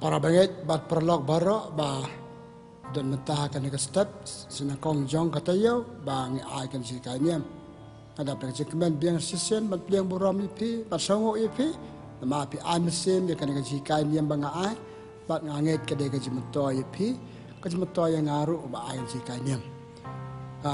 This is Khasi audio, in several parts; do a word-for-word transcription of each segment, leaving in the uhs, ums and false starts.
Para bangeit bad paralok baroh ba don mynta ha kane ka step, sha nyngkong jong ka taïew ba ngi ai kane ka jinghikai niam. Nga dap da ka jingkmen biang shisien ban pdiang burom ïa phi bad sngewnguh ïa phi namar phi ai mynsiem ïa kane ka jinghikai niam ba nga ai. Bad nga ngeit ka dei ka jingmyntoi ïa phi, ka jingmyntoi ïa nga ruh ba ai ka jinghikai niam. Ka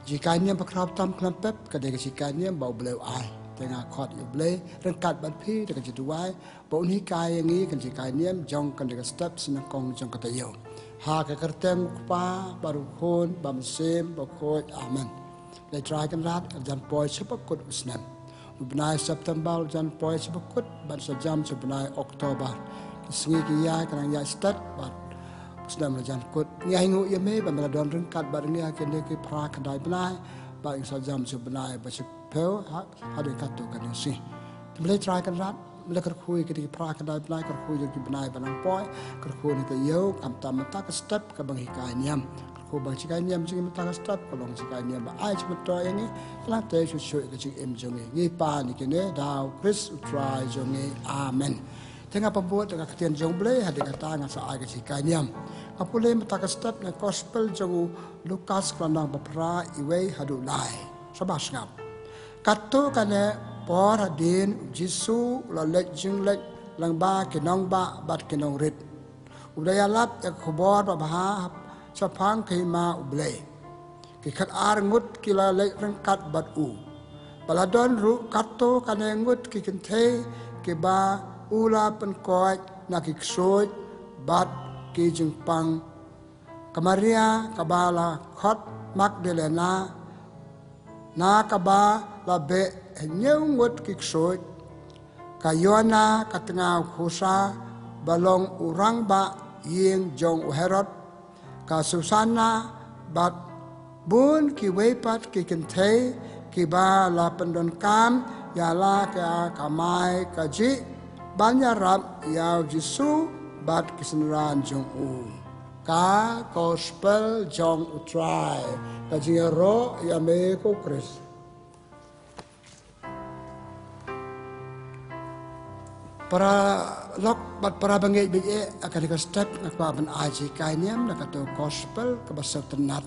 jinghikai niam ba khraw tam khlem pep ka dei ka jinghikai niam ba U Blei u ai. Te nga khot ïa U Blei ryngkat bad phi da ka jingduwai ba un hikai ïa ngi ka jinghikai niam jong kane ka step sha nyngkong jong ka taïew. Ha ka kyrteng U Kpa bad U Khun bad U Mynsiem Bakhuid. Amen. Leit Trai Kynrad, ka la jan poi sha ba kut u snem. U bnai September u la jan poi sha ba kut ban sa jam sha u bnai October. Ki sngi ki ïaid ka nang ïaid stet bad u snem u la jan kut. Ngi ainguh ïa me ba me la don ryngkat bad ngi ha kine ki phra khyndai bnai bad ngi sa jam sha u bnai ba shiphew ha, hadien katto katne sngi. Te me leit Trai Kynrad, me la kyrkhu ïa kine ki phra khyndai bnai, kyrkhu ïa ki bnai ba nang poi, kyrkhu ïa ka taïew, khamtam mynta ka step kaba ngi hikai niam. Kyrkhu ba ka jinghikai niam jong ngi mynta ka step ka long ka jinghikai niam ba ai jingmyntoi ïa ngi, la te shuh shuh ïa ka jingim jong ngi. Ngi pan ïa kine da U Khrist U Trai jong ngi. Amen. Te nga pynbud da ka ktien jong U Blei, hadien kata ngan sa ai ka jinghikai niam. Nga pule mynta ka step na ka gospel jong u Lukas ka lynnong ba phra, iwei haduh lai. Sngap ba sngap. Katto katne por hadien, U Jisu u la leit jingleit lyngba ki nongbah bad ki nongrit. U la ïalap ïa ka khubor babha shaphang ka hima U Blei. Ki khatar ngut ki la leit ryngkat bad u. Ba la don ruh katto katne ngut ki kynthei kiba u la pynkoit na ki ksuid bad ki jingpang. Ka Maria kaba la khot Magdalena, na kaba la beh hynñiew ngut ki ksuid. Ka Joanna ka tnga u Khusa ba long u rangbah ïing jong u Herod. Ka Susanna bad bun kiwei pat ki kynthei kiba la pyndonkam ïa la ka kamai kajih ban ïarap ïa U Jisu bad ki synran jong u. Ka gospel jong U Trai. Ka jingïaroh ïa me ko Khrist. Paralok bad para bangeit bad ïa, ha kane ka step nga kwah ban ai jinghikai niam na kato ka gospel kaba sngewtynnat,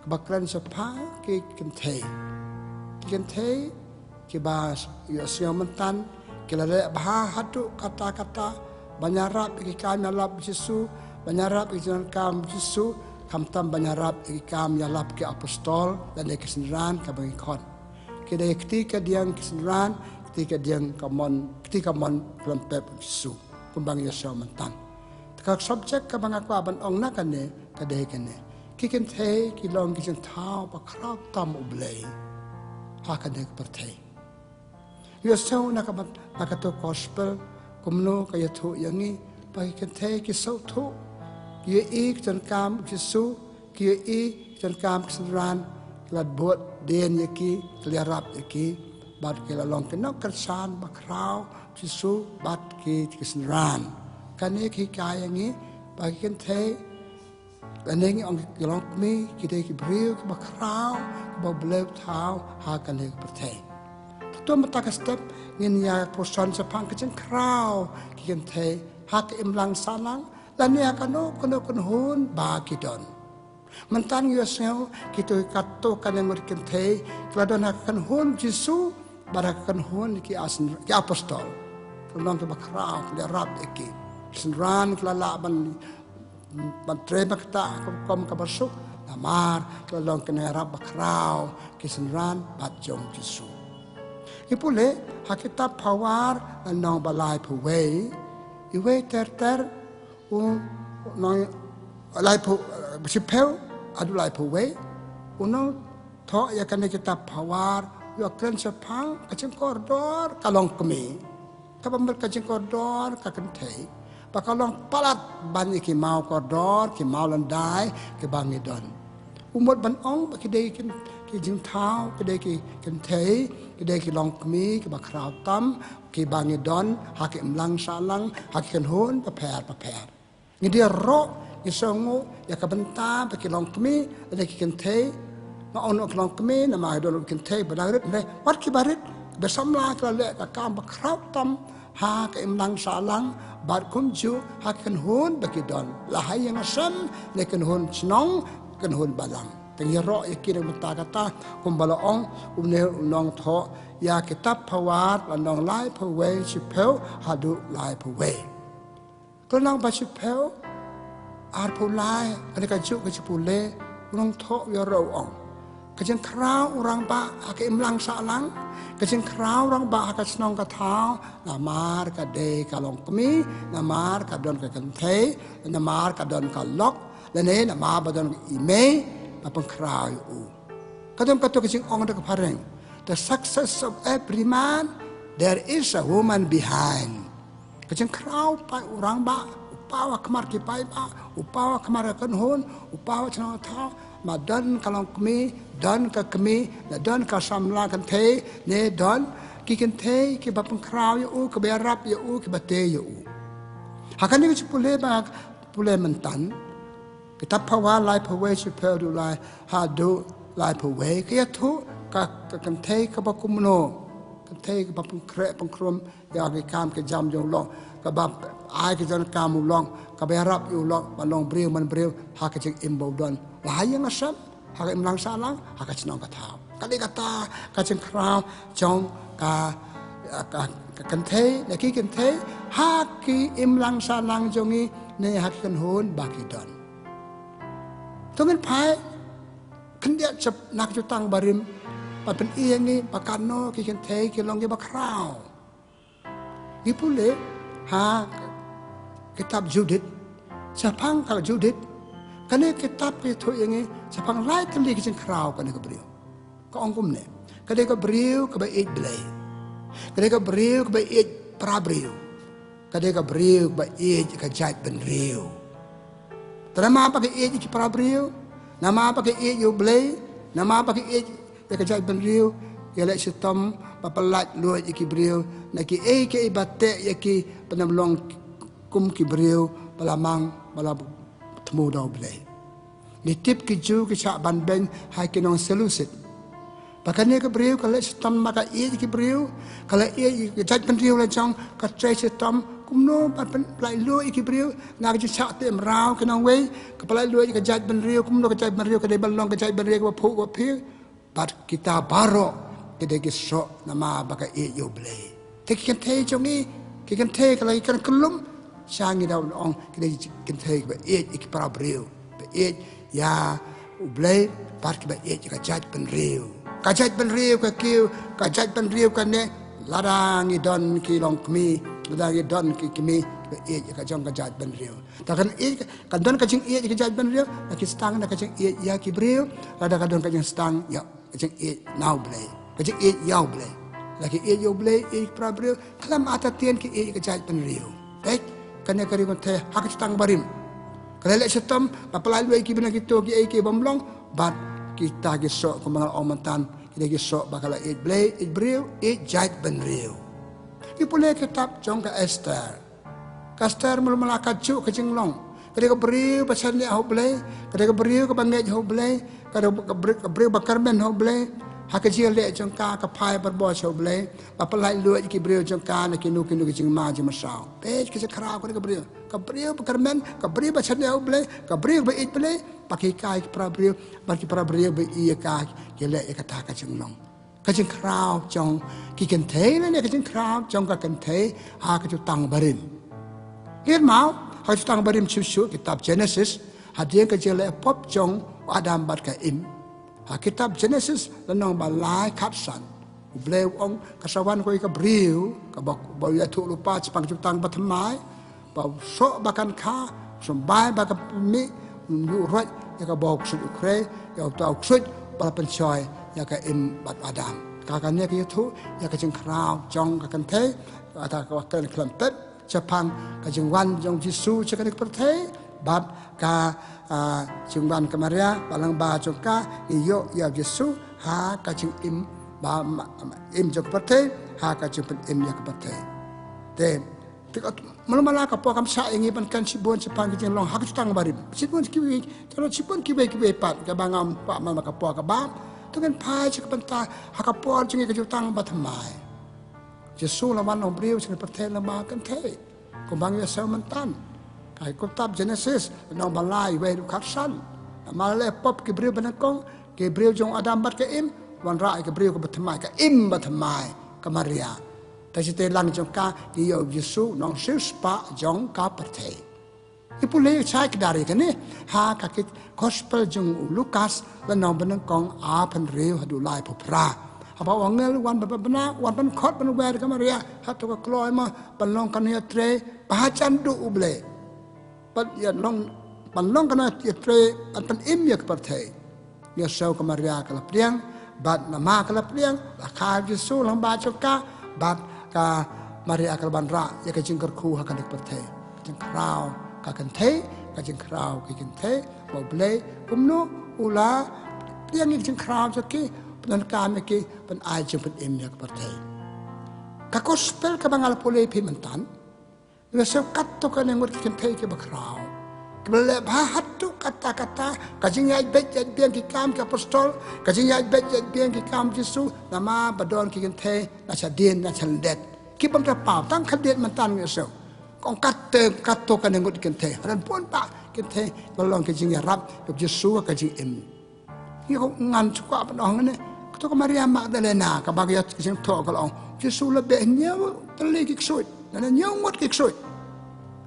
kaba kren shaphang ki kynthei. Ki kynthei kiba ïohsngew mynta ki la leh bha haduh katta katta ban ïarap ïa ki kam ïalap U Jisu, ban ïarap ïa ki jingdonkam U Jisu, khamtam ban ïarap ïa ki kam ïalap ki apostol lane ki synran kaba ngi khot. Ki dei kti kadiang ki synran, kti kadiang ka mon, kti ka mon khlem pep U Jisu. Kumba ngi ïohsngew mynta. Te ka subject kaba nga kwah ban ong na kane ka dei kane. Ki kynthei ki long ki jingthaw ba khraw tam U Blei ha kane ka pyrthei. Ïohsngew na ka, na kato ka gospel kumno ka ïathuh ïa ngi ba ki kynthei ki sngewthuh, ki ïohi ka jingdonkam U Jisu, ki ïohi ka jingdonkam ki synran, ki la bud dien ïa ki, ki la ïarap ïa ki bad ki la long ki nongkyrshan ba khraw U Jisu bad ki, ki synran. Kane ka hikai ïa ngi ba ki kynthei, lane ngi ong ki longkmie, ki dei ki briew kiba khraw, kiba U Blei u thaw ha kane ka pyrthei. Te to mynta ka step ngin ïa pyrshang shaphang ka jingkhraw ki kynthei ha ka imlang sahlang lane ha kano kano ka kynhun ba ki don. Mynta ngi ïohsngew kito katto katne ngut ki kynthei ki la don ha ka kynhun Jisu bad ha ka kynhun ki as-, ki apostol. Ki long kiba khraw, ki la ïarap ïa ki. Ki synran ki la lah ban, ban trei ba kata ka rukom kaba suk, namar ki la long ki nongïarap ba khraw ki synran bad jong Jisu. Ngi pule ha kitab Phawar lynnong ba laiphew wei, iwei ter ter u nong, laiphew, shiphew haduh laiphew wei, u nongthoh ïa kane kitab Phawar u ïakren shaphang ka jingkordor ka longkmie. Kaba mut ka jingkordor ka kynthei ba ka long palat ban ïa ki maw kordor, ki maw lyndai kiba ngi don. U mut ban ong ba ki dei ki, ki jingthaw, ki dei ki kynthei, ki dei ki longkmie kiba khraw tam kiba ngi don ha ki imlang sahlang, ha ki kynhun bapher bapher. Ngi dei ruh ngi sngewnguh ïa ka bynta ba ki longkmie lane ki kynthei. Nga ong ki longkmie namar don ki kynthei ba dang rit, hynrei wat kiba rit, kiba samla ki la leh ka kam ba khraw tam ha ka imlang sahlang, bad kumjuh ha ki kynhun ba ki don, la ha ïing ha sem, ne kynhun shnong, kynhun balang. Te ngi ïaroh ïa ki na ka bynta kata, kumba la ong une u nongthoh ïa kitab Pharao, lynnong laiphew wei, shiphew haduh laiphew wei. Ka lynnong ba shiphew arphew lai, kane kajuh ka jingpule, u nongthoh u ïaroh u ong: Ka jingkhraw u rangbah ha ka imlang sahlang, ka jingkhraw u rangbah ha ka shnong ka thaw, namar ka dei ka longkmie, namar ka don ka kynthei, namar ka don ka lok, lane namar ba don i mei ba pynkhraw ïa u. Ka don kato ka jingong da ka phareng: The success of every man, there is a woman behind. Ka jingkhraw paid u rangbah, u paw ha khmat ki paidbah, u paw ha khmat ka kynhun, u paw ha shnong thaw, ma don ka longkmie, don ka kmie, ne don ka samla kynthei, ne don ki kynthei kiba pynkhraw ïa u, kiba ïarap ïa u, kiba tei ïa u. Ha kane ka jingpule ba pule mynta, kitab Pharao laiphew wei, shiphew haduh lai, haduh laiphew wei, ka ïathuh ka, ka kynthei kaba kumno, kynthei kaba pynkhreh pynkhreh ïa ki kam ki jam jong u lok, kaba ai ki jingkam u lok, kaba ïarap ïa u lok, ban long briew man briew ha ka jingim ba u don, la ha ïing ha sem, ha ka imlang sahlang, ha ka shnong ka thaw. Ka dei kata ka jingkhraw jong ka, ka, ka kynthei, ne ki kynthei ha ki imlang sahlang jong ngi, ne ha ki kynhun ba ki don. To ngin phai khyndiat sha na ka Jutang Barim, ba pyni ïa ngi ba katno ki kynthei ki long kiba khraw. Ngi pule ha kitab Judith, shaphang ka Judith, kane ka kitab ka ïathuh ïa ngi shaphang lai tylli ka jingkhraw kane ka briew. Ka ong kumne: Ka dei ka briew kaba ïeit Blei, ka dei ka briew kaba ïeit para briew, ka dei ka briew kaba ïeit ka jaitbynriew. Te namar ba ka ïeit ïa ki para briew, namar ba ka ïeit ïa u Blei, namar ba ka ïeit ïa ka jaitbynriew, ïaleh shitom ba pyllait luid ïa ki briew na kiei kiei ba teh ïa ki, ba ym long kum ki briew ba la mang, ba la thmu da u Blei. Ngi tip ki Jiw ki shah ban beiñ ha ki nong Seleucid. Ba kane ka briew ka leh shitom ba ka ïeit ïa ki briew, ka la ïeit ïa ka jaitbynriew la jong, ka trei shitom kumno ban pyllait luid ïa ki briew na ka jingshah teh mraw ki nongwei, ka pyllait luid ïa ka jaitbynriew, kumno ka jaitbynriew ka dei ban long ka jaitbynriew kaba phuh kaba phi. Bad kita baroh ki dei ki soh namar ba ka ïeit ïa u Blei. Te ki kynthei jong ngi, ki kynthei ka la ki kren kyllum sha ngi, da u ong ki dei ki kynthei kiba ïeit ïa ki para briew, ba ïeit ïa u Blei, bad kiba ïeit ïa ka jaitbynriew. Ka jaitbynriew ka kiew, ka jaitbynriew kane, lada ngi don ki longkmie, lada ngi don ki kmie, kiba ïeit ïa ka jong ka jaitbynriew. Te kan ïeit, kan don ka jingïeit ïa ka jaitbynriew, la ki sdang na ka jingïeit ïa ki briew, lada ka don ka jingstang ïa ka jingïeit na u Blei, ka jingïeit ïa u Blei. La ki ïeit ïa u Blei, ïeit ïa ki para briew, khlem artatien ki ïeit ïa ka jaitbynriew. Peit, kane ka ri kynthei ha ka Jutang Barim, ka la leh shitom ba pyllait luid ïa ki briew na kito kiei kiei bym long, bad kita ki soh kumba nga la ong mynta, ki dei ki soh ba ka la ïeit Blei, ïeit briew, ïeit jaitbynriew. Ngi pule kitab jong ka Esther. Ka Esther mula mula kajuh ka jinglong. Ka dei ka briew ba shaniah ha u Blei, ka dei ka briew kaba ngeit ha u Blei, ka dei ka briew, ka briew ba kyrmen ha u Blei. Ha ka jingïaleh jong ka, ka phai barabor sha u Blei, ba pyllait luid ïa ki briew jong ka na kino kino ki jingma jingmynsaw. Peit ka jingkhraw kane ka briew. Ka briew ba kyrmen, ka briew ba shaniah ha u Blei, ka briew ba ïeit Blei, ba ki kai ki para briew, ba ki para briew ba ïeit ïa ka, ki leh ïa kata ka jinglong. Ka jingkhraw jong ki kynthei lane ka jingkhraw jong ka kynthei ha ka Jutang Barim. Ngin mut ha ka Jutang Barim shuh shuh, kitab Genesis, hadien ka jingleh pop jong u Adam bad ka Im. Ha kitab Genesis lynnong ba lai khatsan, u Blei u ong, ka sa wan ko ïa ka briew, kaba, ba u ïathuh lypa shaphang ka Jutang Bathymmai, ba u soh ba kan kha, u symbai ba kan pynmih, u ïuh roit ïa ka bor ksuid u khrei, ïa uta u ksuid ba la pynshoi ïa ka Im bad Adam. Ka kane ka ïathuh ïa ka jingkhraw jong ka kynthei, kata kaba kren khlem pep shaphang ka jingwan jong Jisu sha kane ka pyrthei, bad ka, ah, jingwan ka Maria ba lang ba jong ka, ïoh ïa Jisu ha ka jingim ba, ma, ma, im jong ka pyrthei, ha ka jingpynim ïa ka pyrthei. Te Te ka, mala mala ka por kam shah ïa ngi ban kren shibun shaphang ki jinglong ha ka Jutang Barim. Shibun kiwei, te shibun kiwei kiwei pat, kaba ngam kwah man ka por ka bam. To ngin phai sha ka bynta ha ka por jong ngi ka Jutang Bathymmai. Jisu la wan long briew sha kane ka pyrthei lyngba kynthei. Kumba ngi ïohsngew myntan, ka kitab Genesis, lynnong ba lai, wei haduh khatsan. Namar leh pop ki briew banyngkong, ki briew jong Adam bad ka Im, wanrah ïa ka briew kaba thymmai, ka Im ba thymmai, ka Maria. Te shi te lang jong ka ngi ïoh Jisu, u nongsiewspah jong ka pyrthei. Ngi pule shai kdar ïa kane ha ka ki Gospel jong u Lukas, lynnong banyngkong, arphew hynriew haduh laiphew phra. Haba u angel u wan ban bna, u wan ban khot ban wer ïa ka Maria ha kato ka kloi mo, ban long ka nongïatrei ba hajan duh U Blei. Ban ïa long, ban long ka nongïatrei, ban pynim ïa ka pyrthei. Ngi ïohsngew ka Maria ka la pdiang, bad namar ka la pdiang, la kha Jisu lyngba jong ka, bad ka Maria ka la wanrah ïa ka jingkyrkhu ha kane ka pyrthei. Ka jingkhraw ka kynthei, ka jingkhraw ki kynthei ba U Blei kumno u la pdiang ïa ka jingkhraw jong ki, pyndonkam ïa ki, ban ai jingpynim ïa ka pyrthei. Ka Gospel kaba nga la pule ïa phi myntan, ngi ïohsngew katto katne ngut ki kynthei kiba khraw, kiba la leh bha haduh katta katta, ka jingïaid beit ïaid biang ki kam ki apostol, ka jingïaid beit ïaid biang ki kam Jisu, namar ba don ki kynthei na shadien na shalyndet. Ki bym da paw, tang khyndiat myntan ngi ïohsngew. Ka ong katto, katto katne ngut ki kynthei, ha don bun bah ki kynthei ba long ki jingïarap ïa u Jisu ha ka jingim. Ngi ko ngan shu kwah ban ong ne, kato ka Maria Magdalena, kaba ka ïa ka jingthoh ka la ong, Jisu la beh hynñiew tylli ki ksuid, lane hynñiew ngut ki ksuid.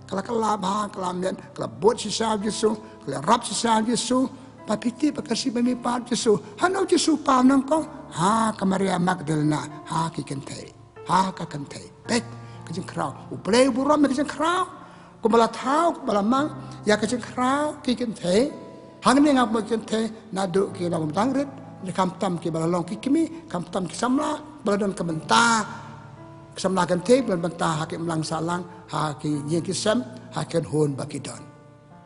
Ka la kylla bha, ka la miat, ka la bud shisha Jisu, ka la ïarap shisha Jisu. Ba phi tip ba ka shi ba mih pat Jisu, hano Jisu paw nyngkong? Ha ka Maria Magdalena, ha ki kynthei. Ha ka kynthei. Peit ka jingkhraw. U Blei u burom ïa ka jingkhraw. Kumba la thaw, kumba la mang ïa ka jingkhraw ki kynthei. Hangne nga pynmih ki kynthei naduh ki nongdang rit, ne khamtam kiba la long ki kmie, khamtam ki samla ba la don ka bynta, ki samla kynthei ba la don bynta ha ki imlang sahlang, ha ki ïing ki sem, ha ki kynhun ba ki don.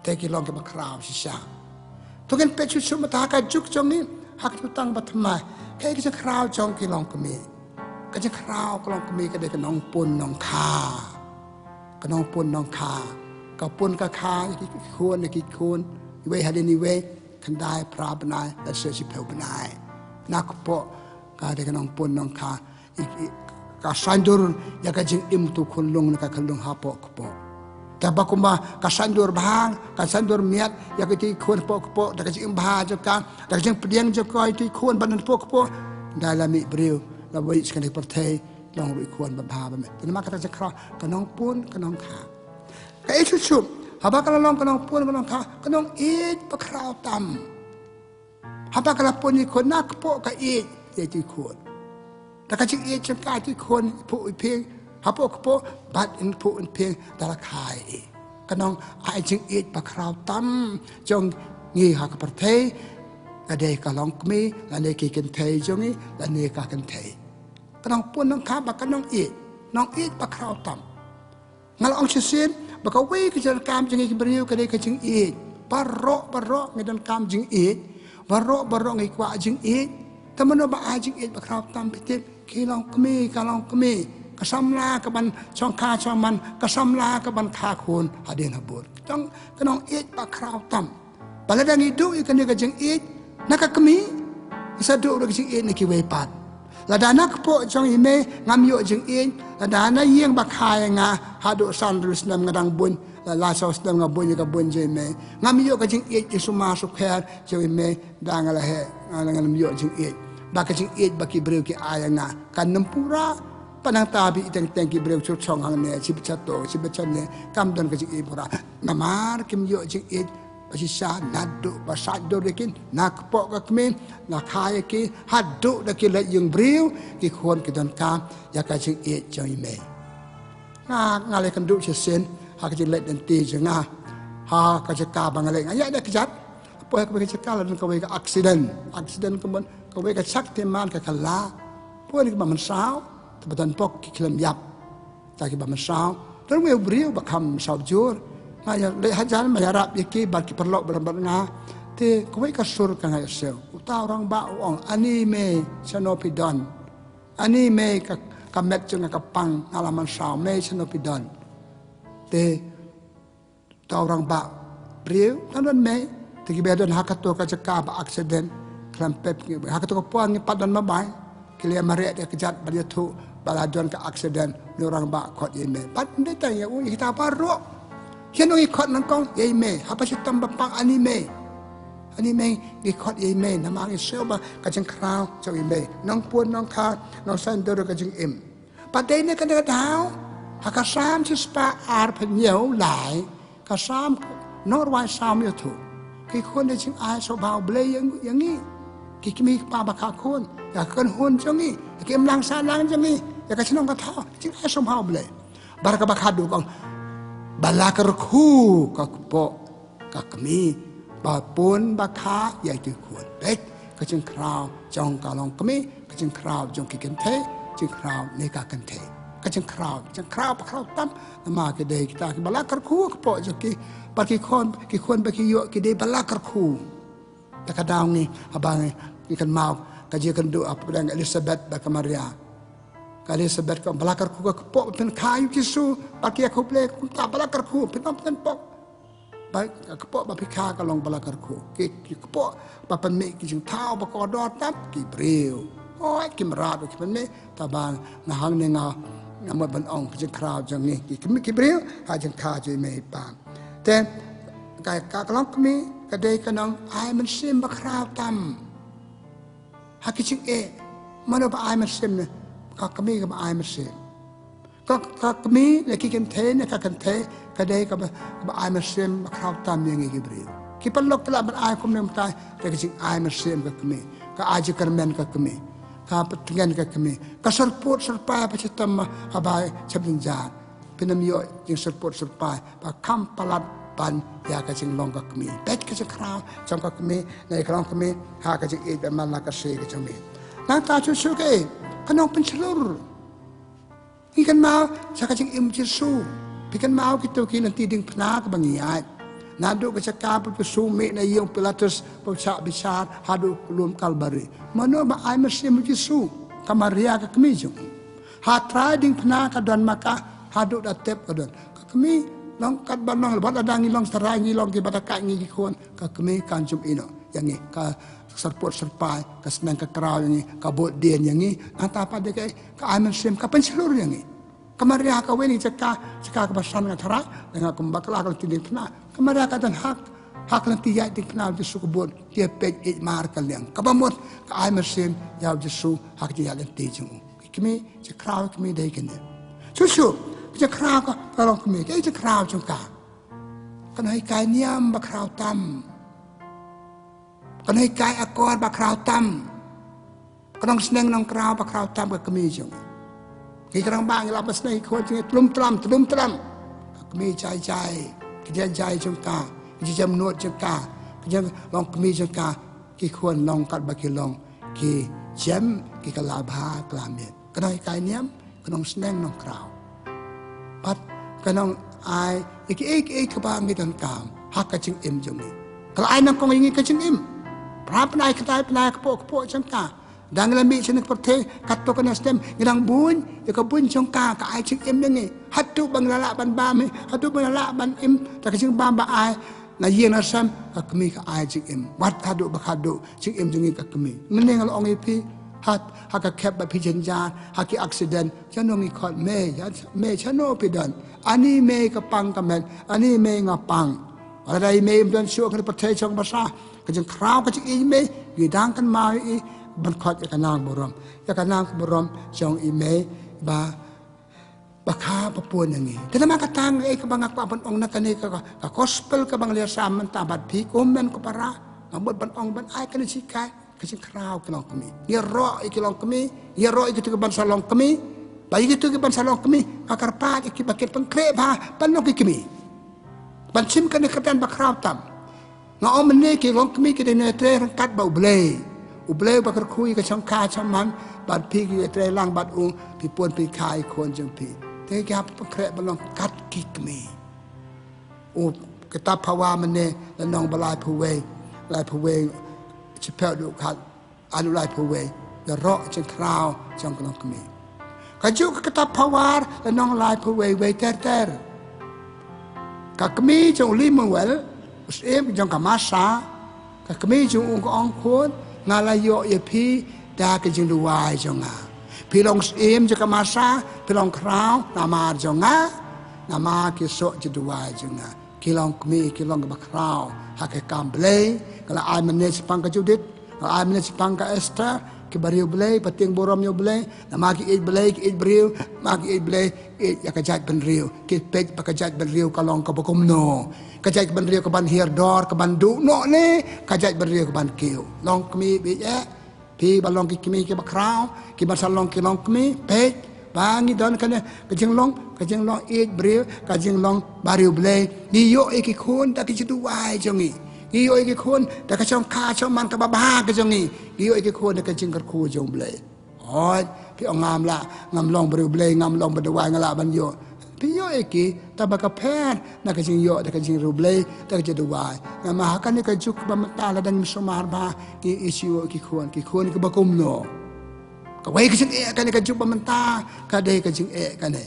Te ki long kiba khraw shisha. To ngin peit shuh shuh mynta ha ka juk jong ngi, ha ka jutang ba thymmai. Kaei ka jingkhraw jong ki longkmie? Ka jingkhraw ka longkmie ka dei ka nongpun nongkha. Ka nongpun nongkha. Ka pun ka kha ïa ki khun, ïa ki khun, iwei hadien iwei, khyndai phra bnai, lane shiphew bnai. Na kpoh ka dei ka nongpun nongkha. I, i, ka saiñdur ïa ka jingim uto u khunlung ne ka khunlung hapoh kpoh. Te ba kumba ka saiñdur bha, ka saiñdur miat ïa kito ki khun hapoh kpoh, da ka jingim bha jong ka, da ka jingpdiang jong ka ïa kito ki khun ba don hapoh kpoh. Hynda la mih briew, la wei sha kane ka pyrthei, long ruh i khun ba bha ba miat. Te namar kata ka jingkhraw ka nongpun ka nongkha. Kaei shuh shuh, haba ka la long ka nongpun ka nongkha, ka nongïeit ba khraw tam. Haba ka la pun ïa i khun na kpoh ka ïeit ïa i khun. Da ka jingïeit jong ka ïa i khun, i phuh i phieng hapoh kpoh, bad in phuh in phieng da la kha ïa i. Ka nong ai jingïeit ba khraw tam jong ngi ha ka pyrthei, ka dei ka longkmie lane ki kynthei jong ngi lane ka kynthei. Ka nongpun nongkha bad ka nongïeit, nongïeit ba khraw tam. Nga la ong shisien ba kawei ka jingdonkam jong ngi ki briew ka dei ka jingïeit. Baroh baroh ngi donkam jingïeit. Baroh baroh ngi kwah jingïeit. Te mano ba ai jingïeit ba khraw tam? Phi tip, ki longkmie, ka longkmie, ka samla kaban shongkha shongman, ka samla kaban kha khun hadien habud. Tang ka nongïeit ba khraw tam. Ba lada ngi duh ïa kane ka jingïeit na ka kmie, ngi sa duh ruh ka jingïeit na kiwei pat. Lada na kpoh jong i mei ngam ïoh jingïeit, lada na ïing ba kha ïa nga haduh san hynriew snem nga dang buiñ, la lai saw snem nga buiñ ïa ka buiñ jong i mei, ngam ïoh ka jingïeit, i sumar sukher jong i mei, da nga la heh, nga la, ngam ïoh jingïeit. Ba ka jingïeit ba ki briew ki ai ïa nga kan ym pura. Pat nangta ba i teng teng ki briew shu shong hangne, shi bad shato, shi bad shane, kam don ka jingïeit pura. Namar kim ïoh jingïeit ba shisha naduh ba sait dur ïa ki, na kpoh ka kmie, na kha ïa ki, haduh da ki leit ïing briew, ki khun ki donkam ïa ka jingïeit jong i mei. Nga, nga la ïakynduh shisien ha ka jingleit lynti jong nga ha ka jaka ba nga leit, nga ïaid da kjat. Hapoh kawei ka jaka la don kawei ka accident. Accident ka mut kawei ka shaktiman ka kylla. Poi ki ba mynsaw, te ba don bok ki khlem ïap. Te ki ba mynsaw, don uwei u briew ba kham saw jur. Nga ïaleh hajan, nga ïarap ïa ki bad ki paralok ba don bad nga. Te kawei ka sur ka nga ïohsngew, uta u rangbah u ong, "Ani mei, shano phi don? Ani mei, ka, ka met jong nga ka pang, nga la mynsaw, mei shano phi don?" Te uta u rangbah briew, "Nga don mei." Te kiba don ha kato ka jaka ba accident, khlem pep, ha kato ka por ngim pat don mobile. Ki la ïa mareh da kjat ban ïathuh Ba la don ka accident, u rangbah khot ïa i mei. Bad ym dei tang ïa u, ïa kita baroh. Ïa u ngi khot nyngkong ïa i mei. Haba shitom ba pang, ani mei. Ani mei ngi khot ïa i mei. Namar ngi sngew ba ka jingkhraw jong i mei, nongpun, nongkha, nongsaiñdur ka jingim. Bad dei na kane ka daw, ha ka Salm shispah arphew hynñiew lai, ka Salm, nongrwai Salm ïathuh. Ki khun dei jingai sngewbha U Blei ïa, ïa ngi. Ki kmie ki kpa ba kha khun, ïa ka kynhun jong ngi, ïa ki imlang sahlang jong ngi, ïa ka shnong ka thaw, jingai sngewbha U Blei. Bad kaba khatduh ka ong, ba la kyrkhu ka kpoh ka kmie ba pun ba kha ïa ki khun. Peit, ka jingkhraw jong ka longkmie, ka jingkhraw jong ki kynthei, jingkhraw ne ka kynthei. Ka jingkhraw, jingkhraw ba khraw tam, namar ki dei kita kiba la kyrkhu ka kpoh jong ki. Bad ki khun, ki khun ba ki ïoh ki dei ba la kyrkhu. Te ka daw ngi, haba ngi, ngi kynmaw ka jingïakynduh hapdeng Elizabeth bad ka Maria. Ka Elizabeth ka ong ba la kyrkhu ka kpoh ba phin kha ïa u Jisu, bad ki ïa khublei kumta, ba la kyrkhu, phin ym pynpok. Ba ka kpoh ba phi kha ka long ba la kyrkhu. Ki, ki kpoh ba pynmih ki jingthaw ba kordor tam, ki briew. Hooid, ki mrad ki pynmih, tangba nga hangne nga, nga mut ban ong ka jingkhraw jong ngi ki, ki, ki briew ha jingkha jong i mei i pa. Te ka, ka, ka longkmie ka dei ka nongai mynsiem ba khraw tam. Ha ki jingeh, mano ba ai mynsiem ne? Ka kmie kaba ai mynsiem. Ka, ka kmie ne ki kynthei ne ka kynthei ka dei kaba, kaba ai mynsiem ba khraw tam ïa ngi ki briew. Ki paralok ki lah ban ai kumne kumtai, te ka jingai mynsiem ka kmie, ka ai jingkyrmen ka kmie, ka pyntngen ka kmie, ka syrpud syrpai ba shitom haba shep jynjar. Phin ym ïoh jingsyrpud syrpai ba kham palat ban ïa ka jinglong ka kmie. Peit ka jingkhraw jong ka kmie na ka longkmie ha ka jingïeit ba man la ka sngi ka jong ngi. Nangta shuh shuh kaei, ka nongpynshlur. Ngi kynmaw sha ka jingim Jisu. Phi kynmaw kito ki lynti diengphna kaba ngi ïaid. Naduh ka jaka ba u Jisu mih na ïing u Pilatus ba u shah bishar haduh lum Kalbari. Mano ba ai mynsiem u Jisu? Ka Maria ka kmie jong u. Ha trai diengphna ka don ma ka, haduh da tep ka don. Ka kmie long katba long, wat lada ngi long trai, ngi long kiba da kai, ngi ki khun, ka kmie kan jum ïehnoh ïa ngi, ka syrpud syrpai, ka sneng ka kraw ïa ngi, ka bud dien ïa ngi. Nangta pat dei kaei, ka ai mynsiem, ka pynshlur ïa ngi. Ka Maria ha kawei na ki jaka, jaka kaba san, nga tharai, lada nga kum bakla ka lynti diengphna, ka Maria ka don ha, ha ka lynti ïaid diengphna u Jisu ka bud, te peit, ïeit mar ka liang. Kaba mut ka ai mynsiem ïa u Jisu ha ka jingïaid lynti jong u. Ki kmie, jingkhraw ki kmie dei kine. Shuh shuh, ka jingkhraw ka, ka longkmie, ka jingkhraw jong ka. Ka nonghikai niam ba khraw tam. Ka nonghikai akor ba khraw tam. Ka nongsneng nongkraw ba khraw tam ka kmie jong ngi. Ngi ki rangbah ngi lah ban sneng ki khun jong ngi tlum tlam, tlum tlam. Ka kmie jai jai, ka jai jai jong ka, ka jingjem nud jong ka, ka jinglong kmie jong ka, ki khun long katba ki long, ki jem, ki kylla bha kylla miet. Ka nonghikai niam, ka nongsneng nongkraw. Bad ka nongai ïa kiei kiei kaba ngi donkam ha ka jingim jong ngi. Ka la ai nyngkong ïa ngi ka jingim. Para pynai kynthei, pynai kpoh kpoh jong ka. Dang ngi la mih sha kane ka pyrthei katto katne snem, ngi dang buiñ ïa ka buiñ jong ka, ka ai jingim ïa ngi. Haduh ba ngi la lah ban bam hi, haduh ba ngi la lah ban im da ka jingbam ba ai na ïing na sem, ka kmie ka ai jingim. Wat haduh ba haduh jingim jong ngi ka kmie. Mynne nga la ong ïa phi, ha, ha ka khep ba phi jynjar ha ki accident, shano ngi khot mei, ïa mei, shano phi don? Ani mei ka pang ka met, ani mei nga pang? Wat lada i mei im don shuh ha kane ka pyrthei shong basa, ka jingkhraw ka jingïeit i mei, ngi dang kynmaw ïa i ban khot ïa ka nang burom, ïa ka nang burom jong i mei ba ba kha ba pun ïa ngi. Te namar kata, eh, kaba nga kwah ban ong na kane ka, ka, ka gospel kaba nga la sam mynta bad phi, ko hynmen ko para, nga mut ban ong ban ai kane ka jinghikai, ka jingkhraw ki longkmie. Ngi ïaroh ïa ki longkmie, ngi ïaroh ïa kito kiban sa longkmie, ba ïa kito kiban sa longkmie, nga kyrpad ïa ki ba kin pynkhreh bha ban long ki kmie, ban shim kane ka kyrdan ba khraw tam. Nga ong mynne ki longkmie ki dei nongtrei ryngkat bad U Blei. U Blei uba kyrkhu ïa ka shongkha shongman, bad phi ki trei lang bad u, phi pun phi kha ïa ki khun jong phi. Te ki hap pynkhreh ban long kat ki kmie. U kitab Phawa mynne, lynnong ba laiphew wei, laiphew wei, shiphew duh khat, haduh laiphew wei, ïaroh jingkhraw jong ka longkmie. Kajuh ka kitab Phawa lynnong laiphew wei, wei ter ter. Ka kmie jong u Lemuel, u syiem jong ka Massa, ka kmie jong u ka ong, khun, nga la ïoh ïa phi da ka jingduwai jong nga. Phi long syiem jong ka masa, phi long khraw namar jong nga, namar ki soh ki duwai jong nga. Ki long kmie, ki long kiba khraw ha ka kam Blei. Nga la ai mynne shaphang ka Judith, nga la ai mynne shaphang ka Esther, ki briew Blei, ba tieng burom ïa u Blei, namar ki ïeit Blei, ki ïeit briew, namar ki ïeit Blei, ki ïeit ïa ka jaitbynriew, ki peit ba ka jaitbynriew ka long kaba kumno. Ka jaitbynriew ka ban hiar dor, ka ban duh noh ne ka jaitbynriew ka ban kiew. Long kmie beit eh. Phi ba long ki kmie kiba khraw, ki ban sa long ki long kmie, peit ba ngi don kane ka jinglong, ka jinglong ïeit briew, ka jinglong briew Blei. Ngi ïoh ïa ki khun da ka jingduwai jong ngi. Ngi ïoh ïa ki khun da ka shongkha shongman kaba bha ka jong ngi. Ngi ïoh ïa ki khun da ka jingkyrkhu jong u Blei. Hooid, phi ong ngam lah, ngam long briew Blei, ngam long ba duwai, nga lah ban ïoh. Phi ïoh ïa ki tang ba ka pher na ka jingïoh da ka jingriewblei da ka jingduwai. Namar ha kane ka juk ba mynta lada ngim sumar bha, ngi ïoh shuh ki khun, ki khun kiba kumno. Kawei ka jingeh kane ka juk ba mynta ka dei ka jingeh kane.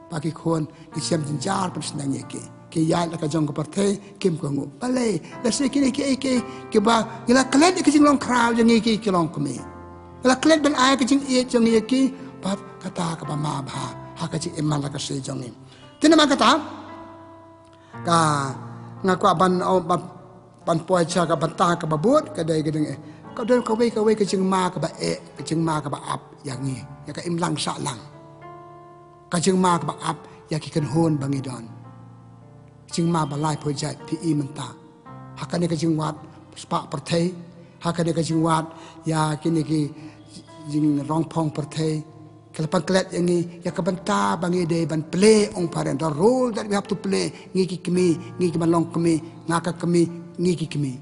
Ba ki khun ki shem jynjar pynsneng ïa ki. Ki ïaid la ka jong ka pyrthei kim kohnguh. Balei? Lehse kine kiei kiei kiba ngi la klet ïa ka jinglong khraw jong ngi ki, ki long kmie. Ngi la klet ban ai ka jingïeit jong ngi ïa ki bad kata kaba ma bha ha ka jingim man la ka sngi jong ngi. Te namar kata ka nga kwah ban, oh, ban, ban poi sha ka bynta kaba bud, ka dei ka dang eh. Ka don kawei kawei ka jingma kaba eh, ka jingma kaba ap ïa ngi, ïa ka imlang sahlang. Ka jingma kaba ap ïa ki kynhun ba ngi don. Jingma ba laiphew jait phi i mynta. Ha kane ka jingwad spah pyrthei, ha kane ka jingwad ïa kine ki jingrongphong pyrthei, ka la pynklet ïa ngi ïa ka bynta ba ngi dei ban plie, ong phareng, the role that we have to play, ngi ki kmie, ngi ki ban long kmie, nga ka kmie, ngi ki kmie.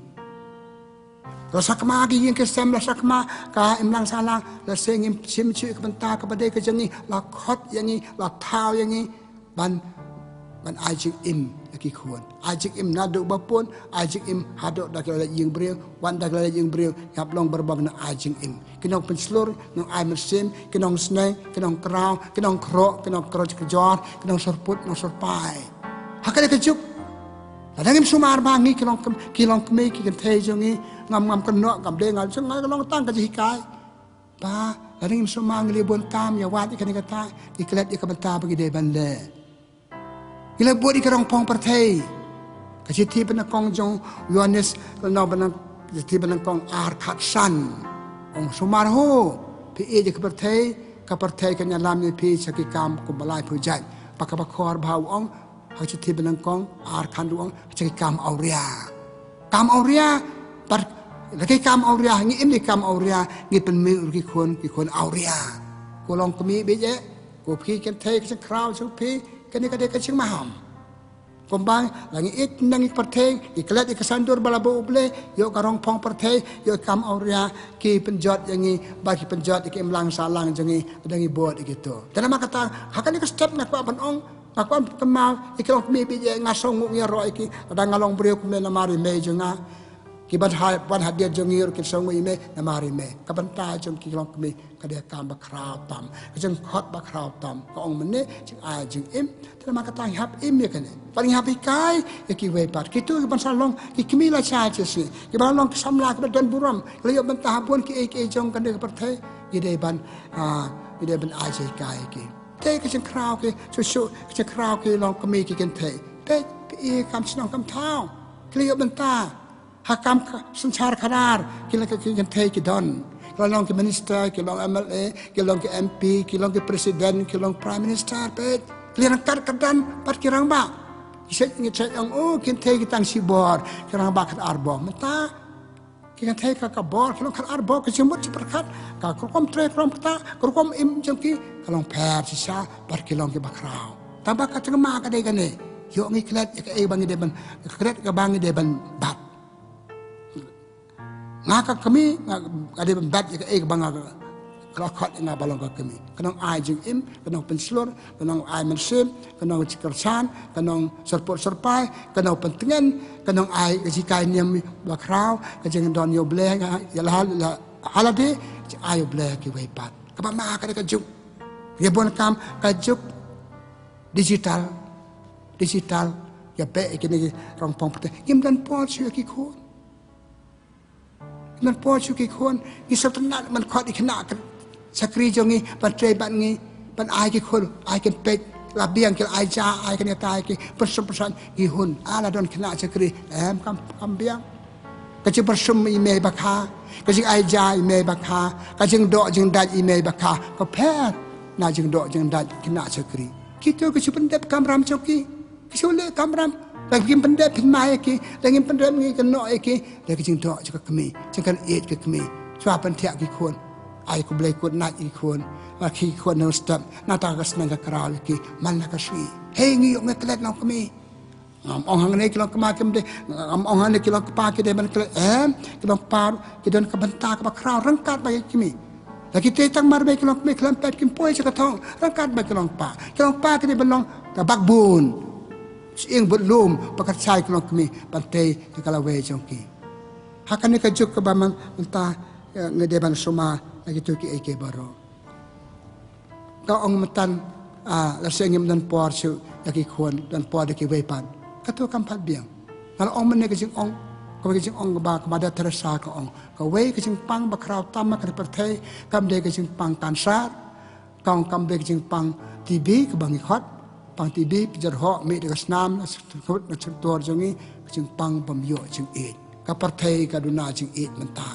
La sakma ki ïing ki sem, la sakma ka imlang sahlang, lehse ngim shim shuh ïa ka bynta kaba dei ka jong ngi, la khot ïa ngi, la thaw ïa ngi ban, ban ai jingim ïa ki khun. Ai jingim naduh ba pun, ai jingim haduh da ki la leit ïing briew, wan da ki la leit ïing briew, ïap long barabor na ai jingim. Ki nongpynshlur, nongai mynsiem, ki nongsneng, ki nongkraw, ki nongkhroh, ki nongkhroh kjor, ki nongsyrput, nongsyrpai. Ha kane ka juk lada ngim sumar bha, ngi ki long km-, ki long kmie, ki kynthei jong ngi, ngam, ngam kynnoh, ngam dei, ngam jong nga long tang ka jinghikai. Ba lada ngim sumar, ngi leh bun kam ïa wad ïa kane kata, ngi klet ïa ka bynta ba ngi dei ban leh. Ngi la bud ïa ka rongphong pyrthei. Ka shithi banyngkong jong u Ïoannis, ka lynnong banyng-, shithi banyngkong ar khatsan. Ong sumar ho, phi ïeit ïa ka pyrthei, ka pyrthei kan ïalam ïa phi sha ki kam kumba laiphew jait. Bad kaba khor bha u ong ha ka shithi banyngkong ar khatduh, ong sha ki kam awria. Kam awria, bad da ki kam awria, ngi im da ki kam awria, ngi pynmih ruh ki khun, ki khun awria. Ko long kmie beit eh, ko phi kynthei, ka jingkhraw jong phi, kane ka dei ka jingmaham. Kumba la ngi ïeit nang ïa ka pyrthei, ngi klet ïa ka saiñdur ba la buh u Blei, ïoh ka rongphong pyrthei, ïoh ka kam awria, ki pynjot ïa ngi, ba ki pynjot ïa ka imlang sahlang jong ngi, lada ngi bud ïa kito. Te namar kata ha kane ka step nga kwah ban ong, nga kwah ban kynmaw ïa ki long kmie beit eh, nga sngewnguh ïaroh ïa ki, lada nga long briew kmie namar i mei jong nga. Ki ban ha, ban hadien jong ngi ruh kin sngewnguh i mei namar i mei. Ka bynta jong ki long kmie ka dei ka kam ba khraw tam, ka jingkhot ba khraw tam. Ka ong mynne jingai jingim. Te namar kata ngi hap im ïa kane, bad ngi hap hikai ïa kiwei pat. Kito ki ban sa long ki kmie lashai shisngi, ki ban long ki samla kiba don burom, ki la ïoh bynta ha bun kiei kiei jong kane ka pyrthei. Ngi dei ban, ah, ngi dei ban ai jinghikai ïa ki. Te ka jingkhraw ki shuh shuh, ka jingkhraw ki long kmie, ki kynthei. Te phi i kam shnong kam thaw, ki la ïoh bynta ha kam ka synshar khadar, ki la, ki kynthei ki don. Ki la long ki minister, ki long M L A, ki long ki M P, ki long ki president, ki long prime minister, peit. Ki la ryngkat kyrdan bad ki rangbah. Ki shet, ngi shet ong, oh, ki kynthei ki tang shibor, ki rangbah kat ar bor. Mynta ki kynthei ka, ka bor, ki long kat ar bor, ki jingmut jingpyrkhat, ka rukom trei rukom ktah, ka rukom im jong ki ka long pher shisha bad ki long kiba khraw. Tang ba ka jingma ka dei kane, ïoh ngi klet ïa kaei ba ngi dei ban, klet kaba ngi dei ban bat. Nga ka kmie, nga, nga dei ban bat ïa kaei kaba nga, ka la khot ïa nga ba long ka kmie. Ka nongai jingim, ka nongpynshlur, ka nongai mynsiem, ka nongkyrshan, ka nongsyrput syrpai, ka nongpyntngen, ka nongai ka jinghikai niam ba khraw, ka jingdon ïa u Blei, ïa la, ïa la, ha lade jingai ïa u Blei ha kiwei pat. Kaba ma ka dei ka juk. Ngi bun kam ka juk digital, digital, ïa beh ïa kine ki rongphong pyrthei. Ngim don por shuh ïa ki khun. Ngim don por shuh ïa ki khun. Ngi sngewtynnat ban khot ïa ki khynnah ka, Shakri jong ngi, ban trei bad ngi, ban ai ki khun, ai ki peit, la biang ki la ai ja, ai ki neta, ai ki pyrshah pyrshah, ngi hun, ah, la don khynnah shakri, em, kam, kam biang. Ka jingpyrshum i mei ba kha, ka jingai ja i mei ba kha, ka jingdoh jingdait i mei ba kha, ka pher na jingdoh jingdait khynnah shakri. Kito ki shu pyndep kamram jong ki. Ki shu leh kamram. Lada ngim pyndep pynmai ïa ki, lada ngim pyndep ngi kynnoh ïa ki, da ka jingdoh jong ka kmie, jong ka ïeit ka kmie. Shuwa pynthiah ki khun. Ai khublei khublei ïa ki khun. Ba ki khun nang step. Nangta ka sneng ka kraw ïa ki. Man la ka sngi. Hei ngi ïoh ngi klet long kmie. Ngam ong hangne ki long kpa kim dei. Ngam ong hangne ki long kpa ki dei ban klet. Em, ki long kpa ki don ka bynta kaba khraw ryngkat bad ki kmie. Lada ki tei tang mar ba ki long kmie khlem pep kim poi sha ka thong ryngkat bad ki long kpa. Ki long kpa ki dei ban long ka backbone. Shyieng bad lum ba ka shai ki long kmie ban tei ïa ka lawei jong ki. Ha kane ka juk kaba mynta, eh, nga dei ban sumar na kito kiei kiei baroh. Ka ong mynta, ah, lehse ngim don por shuh ïa ki khun, don por da kiwei pat. Kato kam pat biang. Nga la ong mynne ka jingong, kawei ka jingong kaba ka Mother Teresa ka ong. Kawei ka jingpang ba khraw tam ha kane ka pyrthei, kam dei ka jingpang kansar, kam, kam dei ka jingpang T B kaba ngi khot, pang T B, pynjyrhoh mih da ka snam, na sut, na sut dur jong ngi, ka jingpang bym ïoh jingïeit. Ka pyrthei ka duna jingïeit mynta.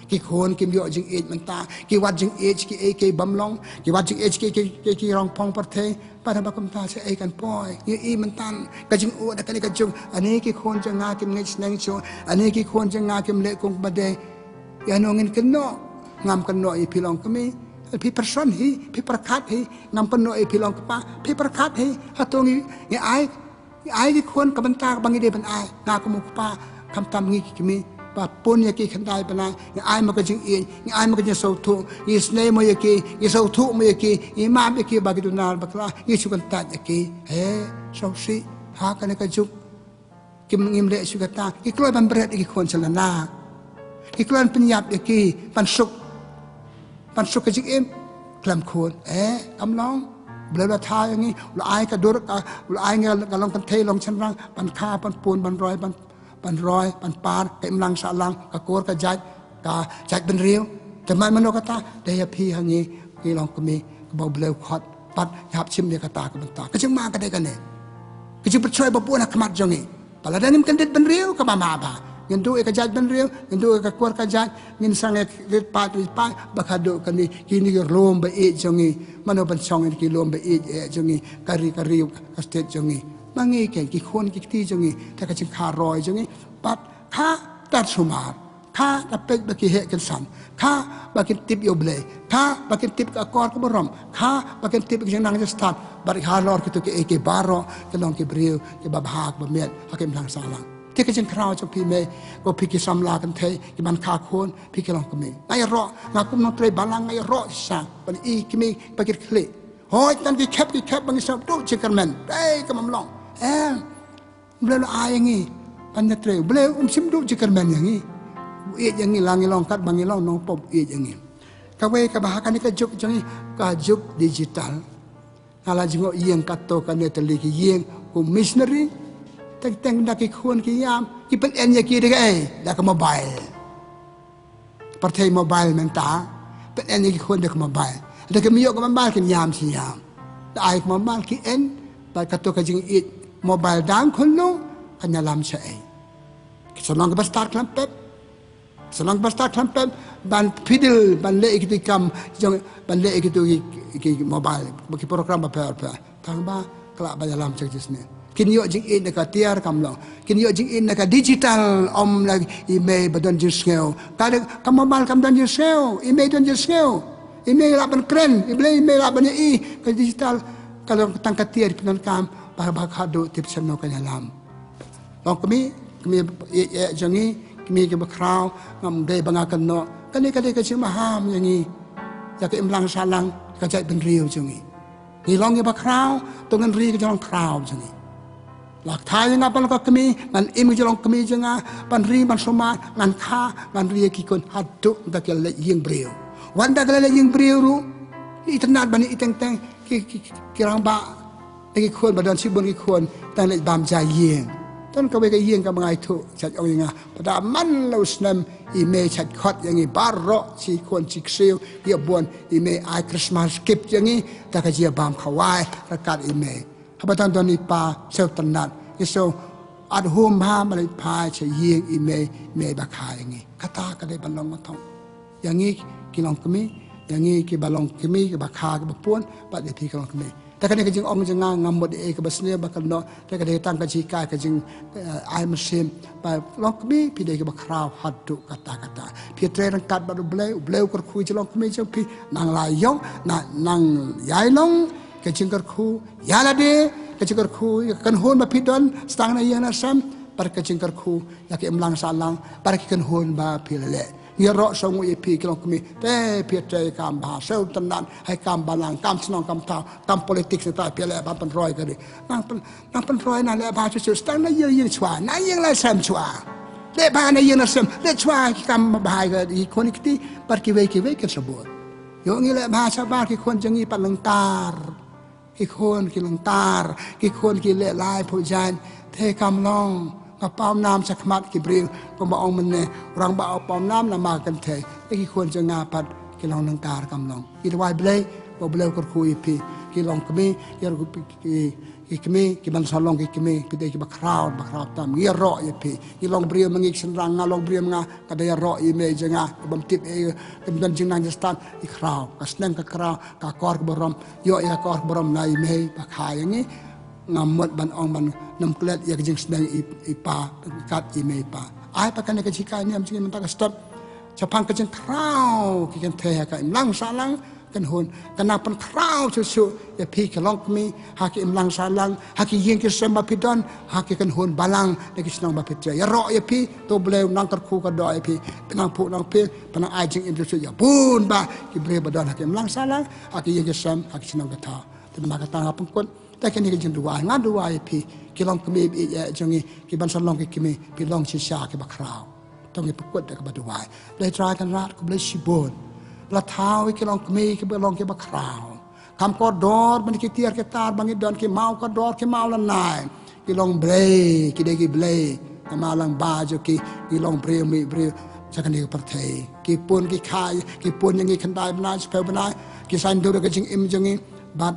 Ki khun kim ïoh jingïeit mynta. Ki wad jingïeit kiei kiei bym long. Ki wad jingïeit kiei kiei ki rong phong pyrthei. Bad haba kumta shaei kan poi. Ngi ïohi mynta ka jingïeit da kane ka juk. Ani ki khun jong nga kim ngeit sneng shuh. Ani ki khun jong nga kim leh kum ba dei. Ïa no ngin kynnoh. Ngam kynnoh ïa phi long kmie. Phi pyrshon hi, phi pyrkhat hi. Ngam kynnoh ïa phi long kpa. Phi pyrkhat hi. Hato ngi, ngi ai Ngi ai ki khun ka bynta kaba ngi dei ban ai. Nga kum u kpa, khamtam ngi ki kmie ba pun ïa ki khyndai bnai. Ngi ai ma ka jingïeit, ngi ai ma ka jingsngewthuh, ngi snei mo ïa ki, ngi sngewthuh mo ïa ki, ngi map ïa ki ba ki duna bakla, ngi shu kyntait ïa ki. He, sngewsih, ha kane ka juk. Kim, ngim leh shuh kata, ngi kloi ban bret ïa ki khun sha lana. Ngi kloi ban pynïap ïa ki, ban suk. Ban suk ka jingim khlem khun. Eh, kam long. Blei u la thaw ïa ngi, u la ai ka dur ka, u la ai ngi ka long kynthei long shynrang, ban kha, ban pun, ban roi, ban, ban roi, ban par, ka imlang sahlang, ka kur ka jait, ka jait bynriew. Te man mano kata, dei ïa phi ha ngi, ngi long kmie, kaba u Blei u khot, pat ngi hap shim ïa kata ka bynta. Ka jingma ka dei kane. Ka jingpynshoi ba bun ha khmat jong ngi. Ba lada ngim kyndit bynriew kaba ma ba. Ngin duh ïa ka jait bynriew, ngin duh ïa ka kur ka jait, ngin sdang ïa rit paid rit paid, ba ka duh kane, kine ki lum ba ïeit jong ngi. Mano ban shong ïa ki lum ba ïeit eh jong ngi, ka ri ka ri ka state jong ngi. Ma ngi ken, ki khun ki kti jong ngi, te ka jingkha roi jong ngi, bad kha tat sumar. Kha da peit ba ki heh kynsan. Kha ba kin tip ïa u Blei. Kha ba kin tip ka akor ka burom. Kha ba kin tip ka jingnang jingstad. Bad halor kito kiei kiei baroh ki long ki briew kiba bha kiba miat ha ka imlang sahlang. Te ka jingkhraw jong phi mei, ko phi ki samla kynthei, ki ban kha khun, phi ki long kmie. Nga ïaroh, nga kum nongtrei balang nga ïaroh shisha ban i kmie ba ki khlieh. Hooid, tang ki khep ki khep ba ngi sngewthuh jingkyrmen. Dei ka mam long. Eh. Blei u la ai ïa ngi ban ïatrei. Blei um shym duh jingkyrmen ïa ngi. U ïeit ïa ngi la ngi long katba ngi long, nongpop u ïeit ïa ngi. Kawei kaba ha kane ka juk jong ngi, ka juk digital. Nga la jngoh ïing katto katne tylli ki ïing kum missionary. Teng teng da ki khun ki ïam, ki pyllait ïa ki da kaei, da ka mobile. Pyrthei mobile mynta, pyllait ïa ki khun da ka mobile. Da kim ïoh ka mobile kin ïam shi ïam. Da ai ka mobile ki en, bad kato ka jingïeit mobile dang khun long, kan ïalam shaei. Ki sa long kaba stad khlem pep. Sa long kaba stad khlem pep, ban fiddle, ban leh ïa ki kam, jong, ban leh ïa ki, ki, ki mobile, ba ki program bapher bapher. Tang ba, ka lah ban ïalam sha ka jingsneng. Kin ïoh jingïeit na ka tiar kam long. Kin ïoh jingïeit na ka digital, ym la i mei ba don jingsngew. Ka dei, ka mobile kam don jingsngew, i mei don jingsngew. I mei lah ban kren, i Blei i mei lah ban ïohi, ka digital, ka long tang ka tiar pyndonkam, ba, ba ka duh tip shen no ka ïalam. Long kmie, kmie ïeit ïeit jong ngi, kmie kiba khraw, ngam dei ba nga kynnoh. Kane ka dei ka jingmaham ïa ngi. Ïa ka imlang sahlang, ka jaitbynriew jong ngi. Ngi long ngi ba khraw, to ngan ri ka jinglong khraw jong ngi. La kthai ïa nga ban long ka kmie, ngan im ka jinglong kmie jong nga, ban ri ban sumar, ngan kha, ngan ri ïa ki khun haduh da ki la leit ïing briew. Wat da ki la leit ïing briew ruh, ngi itynnad ban ïa i teng teng, ki, ki, ki, ki rangbah, ïa ki khun ba don shibun ki khun, tang leit bam ja ïing. Don kawei ka ïing kaba nga ithuh, shait ong ïa nga, pat da man la u snem i mei shait khot ïa ngi baroh shi khun shi ksiew, ïa bun i mei ai Christmas gift ïa ngi da ka jingbam khawai ryngkat i mei. Haba tang don i pa sngewtynnat, ngi sngew at home ha, ma leit phai sha ïing i mei, mei ba kha ïa ngi. Kata ka dei ban long ma thong ïa ngi ki longkmie, ïa ngi kiba longkmie, kiba kha, kiba pun, bad ïa phi ki longkmie. Te kane ka jingong jong nga, ngam mut ei kaba sniew ba kynnoh, te ka dei tang ka jinghikai, ka jing, eh, ai mynsiem ba longkmie phi dei kiba khraw haduh katta katta. Phi trei ryngkat bad U Blei, U Blei u kyrkhu ïa ki longkmie jong phi, nang la ïong, na, nang ïai long ka jingkyrkhu ïa lade, ka jingkyrkhu ïa ka kynhun ba phi don, sdang na ïing na sem, bad ka jingkyrkhu ïa ka imlang sahlang, bad ki kynhun ba phi la leh. Ngi ïaroh sngewnguh ïa phi ki longkmie, te phi trei kam bha, sngewtynnat ha i kam balang, kam shnong kam thaw, kam politics, nangta phi leh bha pynroi ka ri. Nang pyn, nang pynroi, nang leh bha shuh shuh, sdang na ïing ïing shuwa, na ïing na sem shuwa. Leh bha na ïing na sem, leh shuwa ki kam bha ïa ki khun ki kti, bad kiwei kiwei kin sa bun. Ïoh ngi leh bha shabar, ki khun jong ngi pat lyngkar. Ki khun ki lyngkar, ki khun ki leh lai phuh jaiñ, te kam long. Nga paw nam shakhmat ki briew, kumba ong mynne, u rangbah u paw nam namar ka kynthei. Te ki khun jong nga pat ki long lyngkar, kam long. Ngi duwai Blei ba U Blei u kyrkhu ïa phi ki longkmie, ki, ki, ki kmie, kiban sa long ki kmie, phi dei kiba khraw, ba khraw tam. Ngi ïaroh ïa phi. Ngi long briew ma ngi ki shynrang, nga long briew ma nga, ka dei ïaroh ïa i mei jong nga, ka bym tip ei, ka bym don jingnang jingstad, i khraw, ka sneng ka khraw, ka akor ka burom, ïoh ïa ka akor ka burom na i mei ba kha ïa ngi. Ngam mut ban ong ban nym klet ïa ka jingsneng i, i pa, kat i mei i pa. Ai pat kane ka jinghikai niam jong ngi mynta ka step. Shaphang ka jingkhraw ki kynthei ha ka imlang sahlang, kynhun, kan nang pynkhraw shuh shuh ïa phi ki longkmie ha ki imlang sahlang, ha ki ïing ki sem ba phi don, ha ki kynhun balang, na ki shnong ba phi trei. Ïaroh ïa phi, to U Blei u nang kyrkhu kyrdoh ïa phi, phin nang phuh nang phieng, phin nang ai jingim shuh shuh ïa bun bah ki briew ba don ha ki imlang sahlang, ha ki ïing ki sem, ha ki shnong ki thaw. Te namar kata nga pynkut da kane ka jingduwai, nga duwai ïa phi ki longkmie ba ïeit jong ngi, kiban sa long ki kmie, phi long shisha kiba khraw. To ngin pynkut da kaba duwai. Blei Trai Kynrad, khublei shibun ba la thaw ïa ki longkmie kiba long kiba khraw. Kam kordor ban ki tiar ki tar ba ngi don, ki maw kordor, ki maw lynnai. Ki long blei, ki dei ki blei. Namar lang ba jong ki, ki long briew mih briew sha kane ka pyrthei. Ki pun ki kha, ki pun ïa ngi khyndai bnai, shiphew bnai. Ki saiñdur ïa ka jingim jong ngi. Bad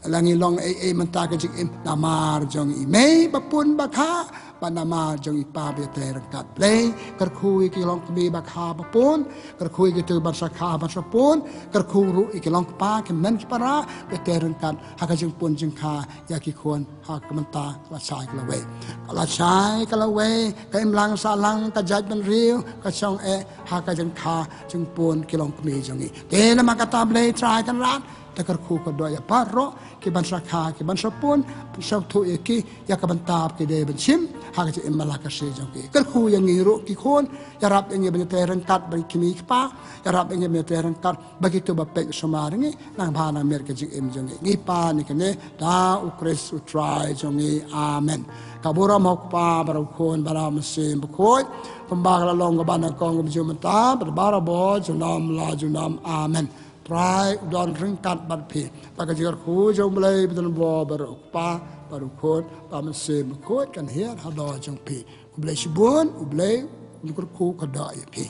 la ngi long ei ei mynta ka jingim, namar jong i mei ba pun ba kha, bad namar jong i pa ba ïatrei ryngkat. Blei, kyrkhu ïa ki longkmie ba kha ba pun, kyrkhu ïa kito kiban sa kha ban sa pun, kyrkhu ruh ïa ki longkpa, ki kmen ki para ba ïatrei ryngkat ha ka jingpun jingkha ïa ki khun ha ka mynta, ka la shai ka la wei. Ka la shai ka la wei, ka imlang sahlang, ka jaitbynriew, ka shong eh ha ka jingkha jingpun ki longkmie jong ngi. Te namar kata Blei Trai Kynrad, te kyrkhu kyrdoh ïa baroh kiban sa kha, kiban sa pun, pynsngewthuh ïa ki ïa ka bynta ba ki dei ban shim ha ka jingim ba la ka sngi jong ki. Kyrkhu ïa ngi ruh ki khun, ïarap ïa ngi ban ïatrei ryngkat bad ki kmie ki kpa, ïarap ïa ngi ban ïatrei ryngkat bad kito ba peit sumar ïa ngi, nang bha nang miat ka jingim jong ngi. Ngi pan ïa kane da U Khrist U Trai jong ngi. Amen. Ka burom ha U Kpa bad U Khun bad U Mynsiem Bakhuid, kumba ka la long kaba nyngkong, kaba ju mynta bad barabor junom la junom. Amen. Trai u don ryngkat bad phi. Bad ka jingkyrkhu jong U Blei ba don bor baroh, U Kpa bad U Khun bad U Mynsiem Bakhuid, kan hiar halor jong phi. Khublei shibun, U Blei un kyrkhu kyrdoh ïa phi.